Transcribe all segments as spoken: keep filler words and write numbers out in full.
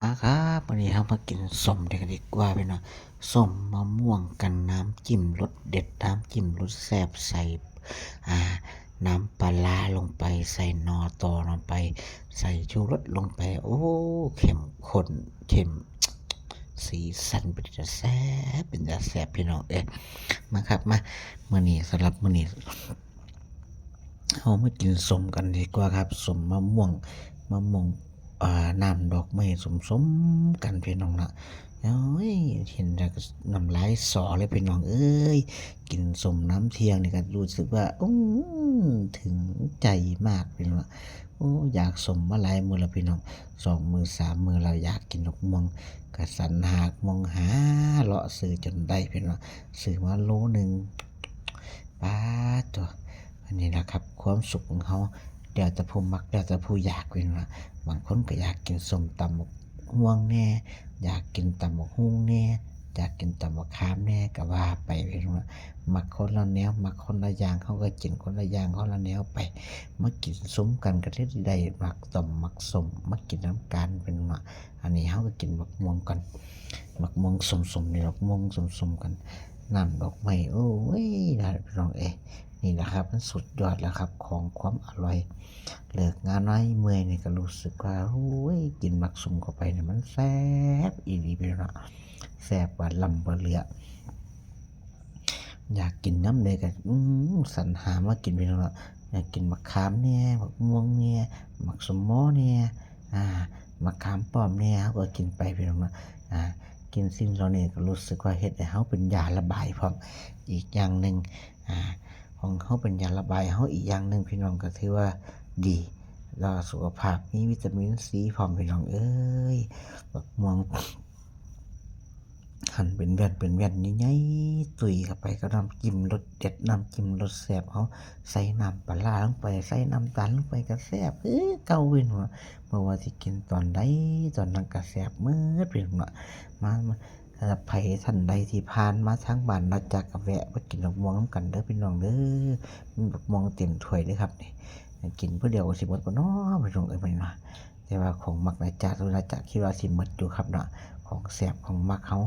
มาครับ วันนี้เรามากินส้มกันดีกว่าพี่น้อง ส้มมะม่วงกันน้ำจิ้มรสเด็ด น้ำจิ้มรสแซ่บ ใส่ อ่า น้ำปลาร้าลงไป ใส่หน่อตอลงไป ใส่ชูรสลงไป โอ้ เข้มข้น เข้ม สีสันเป็นจะแซ่บ เป็นจะแซ่บพี่น้องเอ้ย มาครับ มา มื้อนี้ สำหรับมื้อนี้ เรามากินส้มกันดีกว่าครับ ส้มมะม่วง มะม่วง อ่า น้ำดอกไม้ส้มๆกันพี่น้องนะ โอ้ย เห็นแล้วก็น้ำลายสอเลยพี่น้องเอ้ย กินส้มน้ำเที่ยงนี่ก็รู้สึกว่า อื้อ ถึงใจมากพี่น้องนะ โอ้ อยากส้มมาหลายมื้อแล้วพี่น้อง สองมื้อสามมื้อแล้ว อยากกินบักม่วง ก็สรรหาบักม่วง หาเลาะซื้อจนได้พี่น้อง ซื้อมาโลหนึ่ง ป๊าดโถ่ อันนี้นะครับ ความสุขของเรา แล้วแต่ผู้มัก แล้วแต่ผู้อยากพี่น้องนะ บางคนก็อยากกินส้มตำบักม่วงแน่ อยากกินตำบักหุ่งแน่ อยากกินตำบักขามแน่ ก็ว่าไปพี่น้องนะ มักคนละแนว มักคนละอย่าง เขาก็กินคนละอย่าง คนละแนวไป มากินส้มกันก็ได้ ได้มักต้มมักส้ม มากินน้ำกันพี่น้องนะ อันนี้เราก็กินบักม่วงกัน บักม่วงส้มๆนี่ บักม่วงส้มๆกัน น้ำดอกไม้ โอ้ย นะพี่น้องเอ้ย นี่แหละครับ มันสุดยอดแล้วครับ ของความอร่อย เลิกงานน้อยเมื่อยนี่ก็รู้สึกว่า โอ้ย กินบักส้มเข้าไปเนี่ย มันแซ่บอีหลีพี่น้องเนาะ แซ่บกว่าลำกว่าเหลือ อยากกินน้ำใดก็ อื้อ สรรหามากินพี่น้องเนาะ อยากกินบักขามแน่ บักม่วงแน่ บักส้มโอแน่ อ่า บักขามป้อมแน่ เราก็กินไปพี่น้องเนาะ อ่า กินสิ่งเหล่านี้ก็รู้สึกว่าเฮ็ดให้เราเป็นยาระบายพร้อม อีกอย่างหนึ่ง อ่า ของเราเป็นยาระบายเราอีกอย่างหนึ่งพี่น้อง ก็ถือว่าดี แล้วสุขภาพมีวิตามินซีพร้อมพี่น้องเอ้ย บักม่วง หั่นเป็นแว่นเป็นแว่นใหญ่ๆ ตุ้ยเข้าไปกับน้ำจิ้มรสเด็ด น้ำจิ้มรสแซ่บเรา ใส่น้ำปลาร้าลงไป ใส่น้ำตาลลงไปก็แซ่บคือเก่าพี่น้อง บ่ว่าสิกินตอนใดตอนนั้นก็แซ่บหมดพี่น้องเนาะ มา มา สำหรับไผท่านใดที่ผ่านมาทางบ้านนาจักก็แวะมากินบักม่วงนำกันเด้อพี่น้องเด้อ มีบักม่วงเต็มถ้วยเลยครับนี่ กินผู้เดียวก็สิหมดบ่น้อพี่น้องเอ้ย มื้อนี้เนาะ แต่ว่าของมักนาจัก นาจักคิดว่าสิหมดอยู่ครับเนาะ ของแซ่บของมักเรา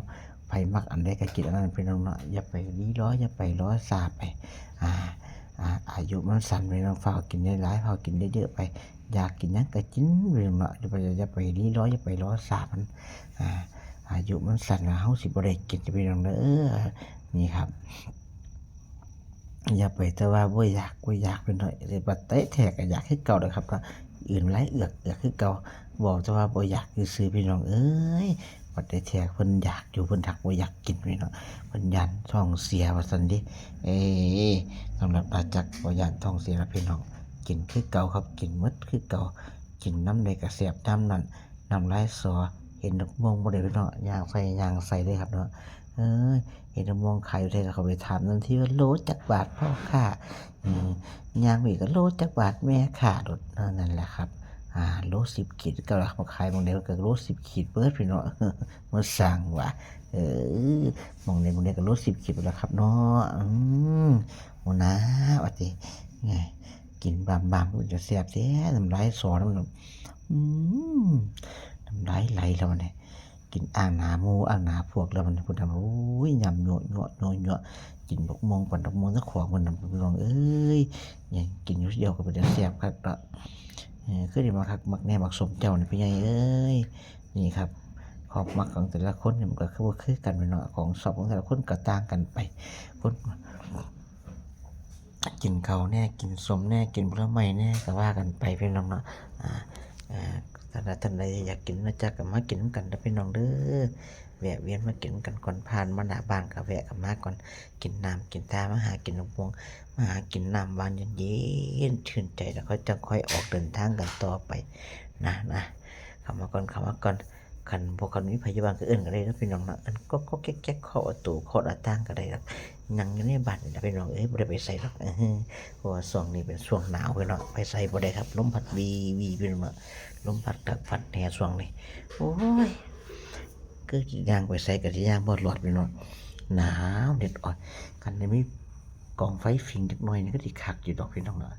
ไผมักอันใดก็กินอันนั้นพี่น้องเนาะ อย่าไปรีรอ อย่าไปรอซาไป อ่า อ่า อายุมันสั้นพี่น้อง ฟ้าวกินหลายๆ ฟ้าวกินเยอะๆไป อยากกินหยังก็กินพี่น้องเนาะ อย่าไป อย่าไปรีรอ อย่าไปรอซามัน อ่า อายุมันสั้นนะ เราสิบ่ได้กินพี่น้องเด้อ นี่ครับ อย่าไปแต่ว่าบ่อยาก บ่อยากพี่น้อง แต่บัดแท้ๆก็อยากคือเก่าเด้อครับเนาะ อืนหลายเอือก เอือกคือเก่า เว้าแต่ว่าบ่อยากซื่อๆพี่น้องเอ้ย บัดแท้ๆเพิ่นอยากอยู่ เพิ่นหักบ่อยากกินพี่น้อง เพิ่นย้านท้องเสียว่าซั่นเด้ เอ้ สำหรับนาจักบ่ย้านท้องเสียล่ะพี่น้อง กินคือเก่าครับ กินหมดคือเก่า กินนำใดก็แซ่บนำนั้น น้ำลายสอ เห็นบักม่วงบ่ได้พี่น้อง ย่างใส่ ย่างใส่เลยครับเนาะ เอ้ย เห็นบักม่วงขายอยู่ไสก็เข้าไปถามทันทีว่า "โลจักบาทพ่อค้า" อืม ย่างไปอีกก็ "โลจักบาทแม่ค้า" โลด เออ นั่นแหละครับ อ่า โลสิบขีด ก็ขายหม่องใดก็โลสิบขีดเบิดพี่น้อง มาสั่งว่า เออ หม่องใดหม่องใดก็โลสิบขีดแล้วครับเนาะ อืม หัวหน้าว่าติ ไง กินบามๆ มันจะแซ่บแท้ น้ำลายสอ น้ำ อืม น้ำลายไหลแล้วเนี่ย กินอ่างหน้าหมู่อ่างหน้าพวกแล้วมัน พุ้นน่ะ โอ้ย ยำยัวยัวยัวยัว กินบักม่วง ปั่นบักม่วง ตะขวงพุ้นน่ะ พี่น้องเอ้ย เนี่ย กินอยู่เดียวก็เป็นตาแซ่บคักเนาะ เออ คือได้มาคัก มักแน่ บักส้มเจ้านี่ พ่อใหญ่เอ้ย นี่ครับ ของมักของแต่ละคนนี่มันก็คือบ่คือกันแหมเนาะ ของชอบของแต่ละคนก็ต่างกันไป คน กินข้าวแน่ กินส้มแน่ กินผลไม้แน่ ก็ว่ากันไปพี่น้องเนาะ อ่า อ่า ท่านใด ท่านใดอยากกินนาจักก็มากินนำกันเด้อพี่น้องเด้อ แวะเวียนมากินนำกันก่อน ผ่านมาหน้าบ้านก็แวะเข้ามาก่อน กินน้ำกินท่า มาหากินบักม่วง มาหากินน้ำหวานเย็นๆ ชื่นใจ แล้วก็จั่งค่อยออกเดินทางกันต่อไป นะ นะ เข้ามาก่อน เข้ามาก่อน คันบ่ คันมีไผอยู่บ้านก็เอิ้นก็ได้เนาะพี่น้องเนาะ เอิ้นก๊อกๆแก๊กๆ เคาะประตู เคาะหน้าต่างก็ได้ดอก นั่งอยู่ในบ้านนี่ล่ะพี่น้องเอ้ย บ่ได้ไปไสดอก เออ เพราะว่าช่วงนี้เป็นช่วงหนาวพี่น้อง ไปไสบ่ได้ครับ ลมพัดวีวีพี่น้องเนาะ ลมพัดคักพัดแน่ช่วงนี้ โอ้ย คือย่างไปไสก็สิย่างบ่รอดพี่น้อง หนาวเหน็ดออย คันได้มีกองไฟผิงจักหน่อยนี่ก็สิคักอยู่ดอกพี่น้องเนาะ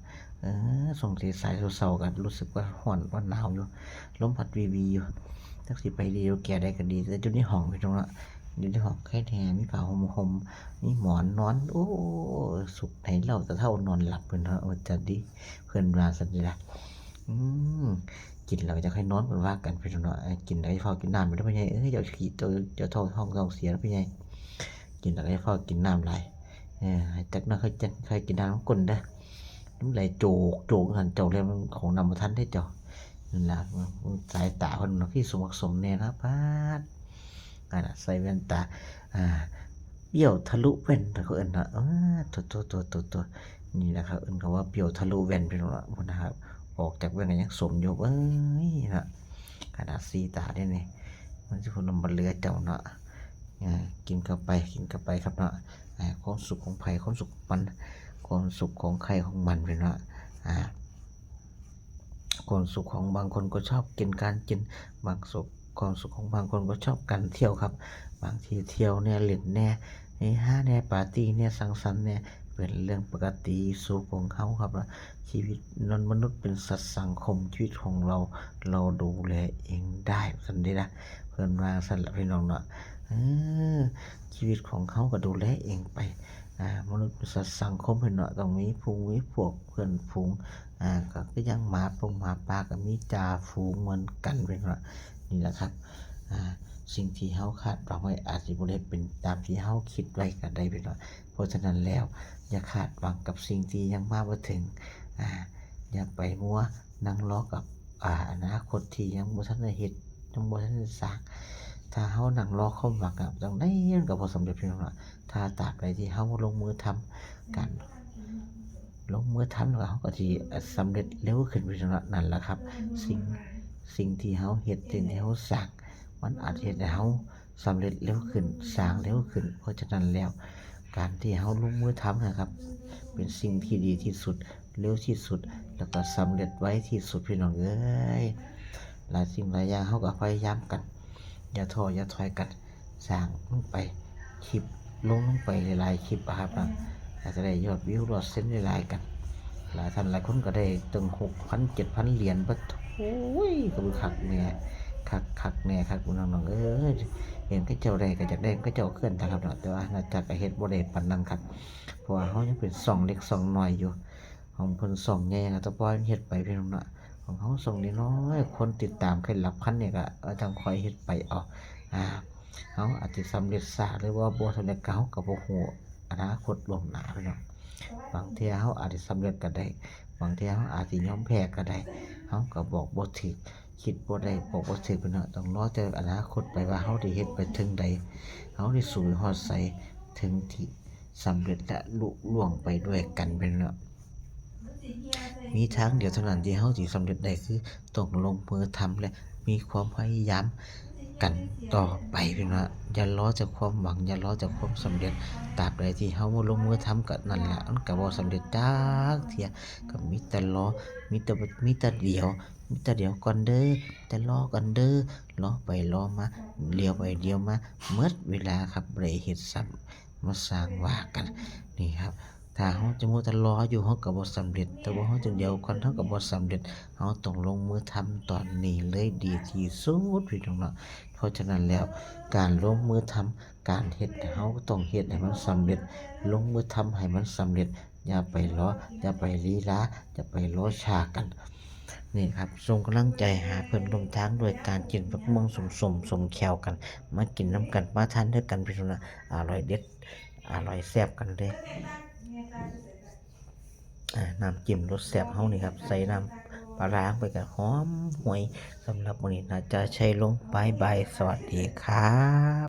เออ ช่วงสายๆ เช้าๆ ก็รู้สึกว่าร้อน ว่าหนาวอยู่ ลมพัดวีวีอยู่ จักสิไปดีอยู่แก่ใดก็ดี แต่อยู่ในห้องพี่น้องเนาะ อยู่ในห้องไคแน่ มีผ้าห่มห่ม มีหมอนนอน โอ้ สุขไหนเล่า ตะเฒ่านอนหลับเพิ่นเนาะ ว่าจั่นติ เพิ่นว่าซั่นติล่ะ อืม กินแล้วก็จั่งค่อยนอน เพิ่นว่ากันพี่น้องเนาะ เอ้ย กินแล้วอย่าฟ้าวกินน้ำเด้อพ่อใหญ่ เอ้ย เจ้าขี้ เจ้า เจ้าท้อง ท้องเสียเด้อพ่อใหญ่ กินแล้วก็อย่าฟ้าวกินน้ำหลาย เออ ให้จักหน่อยค่อยจั่ง ค่อยกินน้ำน้ำก้นเด้อ น้ำไหลโจกโจกหั่น เจ้าเรียกมันของน้ำบ่ทันเด้อเจ้า นั่นล่ะ สายตาเพิ่นน่ะคือสมบักสมแน่นะ ป๊าด นั่นน่ะ ใส่แว่นตา อ่า เปรี้ยวทะลุแว่น เขาเอิ้นเนาะ เออ โถ่ๆๆๆๆ นี่แหละครับ เอิ้นคำว่าเปรี้ยวทะลุแว่นพี่น้องเนาะ พุ้นนะครับ ออกจากแว่นก็ยังสมอยู่ เอ้ย นะ ขนาดสี่ตาเด้นี่ มันสิพุ้นนำบ่เหลือเจ้าเนาะ อ่า กินเข้าไป กินเข้าไปครับเนาะ อ่า ความสุขของไผ ความสุขของมัน ความสุขของใครของมันพี่น้อง อ่า ความสุขของบางคนก็ชอบกินการกิน บางสุข ความสุขของบางคนก็ชอบการเที่ยวครับ บางทีเที่ยวแน่ เล่นแน่ เฮฮาแน่ ปาร์ตี้แน่ สังสรรค์แน่ เป็นเรื่องปกติสุขของเขาครับ ชีวิตมนุษย์เป็นสัตว์สังคม ชีวิตของเรา เราดูแลเองได้ ซั่นเด้นะ เพิ่นว่าซั่นล่ะพี่น้องเนาะ เออ ชีวิตของเขาก็ดูแลเองไป อ่า มนุษย์เป็นสัตว์สังคมพี่น้องเนาะ ต้องมีหมู่มีพวก เพื่อนฝูง อ่า ก็คือจั่งหมาปงหมาป่าก็มีจ่าฝูงเหมือนกันพี่น้องเนาะ นี่แหละครับ อ่า สิ่งที่เฮาคาดหวังไว้อาจสิบ่ได้เป็นตามที่เฮาคิดไว้ก็ได้พี่น้อง เพราะฉะนั้นแล้ว อย่าคาดหวังกับสิ่งที่ยังมาบ่ถึง อ่า อย่าไปมัวนั่งรอกับ อ่า อนาคตที่ยังบ่ทันได้เฮ็ด ยังบ่ทันได้สร้าง ถ้าเฮานั่งรอความหวังอะ จั่งใดมันก็บ่สำเร็จพี่น้องเนาะ ถ้าตราบใดที่เฮาบ่ลงมือทำ การลงมือทำแล้วเฮาก็สิสำเร็จเร็วขึ้นพี่น้องเนาะ นั่นล่ะครับ สิ่ง สิ่งที่เฮาเฮ็ด สิ่งที่เฮาสร้าง มันอาจเฮ็ดให้เฮาสำเร็จเร็วขึ้น สร้างเร็วขึ้น เพราะฉะนั้นแล้ว การที่เฮาลงมือทำนะครับ เป็นสิ่งที่ดีที่สุด เร็วที่สุด แล้วก็สำเร็จไวที่สุดพี่น้องเอ้ย หลายสิ่งหลายอย่างเฮาก็พยายามกัน อย่าท้ออย่าถอยกัน สร้างลงไป คลิปลงลงไปหลายๆคลิปอะครับนะ อาจจะได้ยอดวิว ยอดเซนหลายๆกัน หลายท่านหลายคนก็ได้ตั้ง หกพัน เจ็ดพัน เหรียญ ปะโถ โอ้ย ก็คือคักแน่ คัก คักแน่คักพี่น้องเอ้ย เห็นเขาเจ้าได้ก็อยากได้ เขาเจ้าคือกันนะครับเนาะ แต่ว่าอาณาจักรก็เฮ็ดบ่ได้ปานนั้นครับ เพราะว่าเฮายังเป็นช่องเล็กช่องน้อยอยู่ ของเพิ่นช่องใหญ่ก็ต้องปล่อยมันเฮ็ดไปพี่น้องเนาะ ของเฮาช่องน้อยๆ คนติดตามแค่หลักพันนี่ก็ เออ จั่งค่อยเฮ็ดไปเอา อ่า เฮาอาจสิสำเร็จช้าหรือว่าบ่สำเร็จก็ เฮาก็บ่ฮู้อนาคตล่วงหน้าพี่น้อง บางเทื่อเฮาอาจสิสำเร็จก็ได้ บางเทื่อเฮาอาจสิยอมแพ้ก็ได้ เฮาก็บอกบ่ถูก คิดบ่ได้ บอกบ่ถูกพี่น้อง ต้องรอแต่อนาคตไปว่าเฮาได้เฮ็ดไปถึงใด เฮาได้สู้ฮอดไส ถึงที่สำเร็จและลุล่วงไปด้วยกันพี่น้อง มีทางเดียวเท่านั้นที่เฮาสิสำเร็จได้ คือต้องลงมือทำและมีความพยายามกันต่อไปพี่น้อง อย่ารอแต่ความหวัง อย่ารอแต่ความสำเร็จ ตราบใดที่เฮาบ่ลงมือทำก็นั่นล่ะ มันก็บ่สำเร็จจักเทื่อ ก็มีแต่รอ มีแต่ มีแต่เดี๋ยว มีแต่เดี๋ยวก่อนเด้อ แต่รอก่อนเด้อ รอไปรอมา เดี๋ยวไปเดี๋ยวมา หมดเวลาครับ บ่ได้เฮ็ดซ้ำ มาสร้างว่ากัน นี่ครับ ถ้าเฮาจะมัวแต่รออยู่ เฮาก็บ่สำเร็จ แต่ว่าเฮาจะเดี๋ยวก่อน เฮาก็บ่สำเร็จ เฮาต้องลงมือทำตอนนี้เลยดีที่สุดพี่น้องเนาะ เพราะฉะนั้นแล้ว การลงมือทำ การเฮ็ด เฮาต้องเฮ็ดให้มันสำเร็จ ลงมือทำให้มันสำเร็จ อย่าไปรอ อย่าไปลีลา อย่าไปรอช้ากัน นี่ครับ ส่งกำลังใจหาเพื่อนร่วมทางด้วยการกินบักม่วงส้มๆ ส้มแขวกัน มากินนำกัน มาทานด้วยกันพี่น้องนะ อร่อยเด็ด อร่อยแซ่บกันเด้อ อ่า น้ำจิ้มรสแซ่บเฮานี่ครับ ใส่น้ำปลาร้าลงไปก็หอมหวย สำหรับมื้อนี้นะจ๊ะ ชัยลง บ๊ายบาย สวัสดีครับ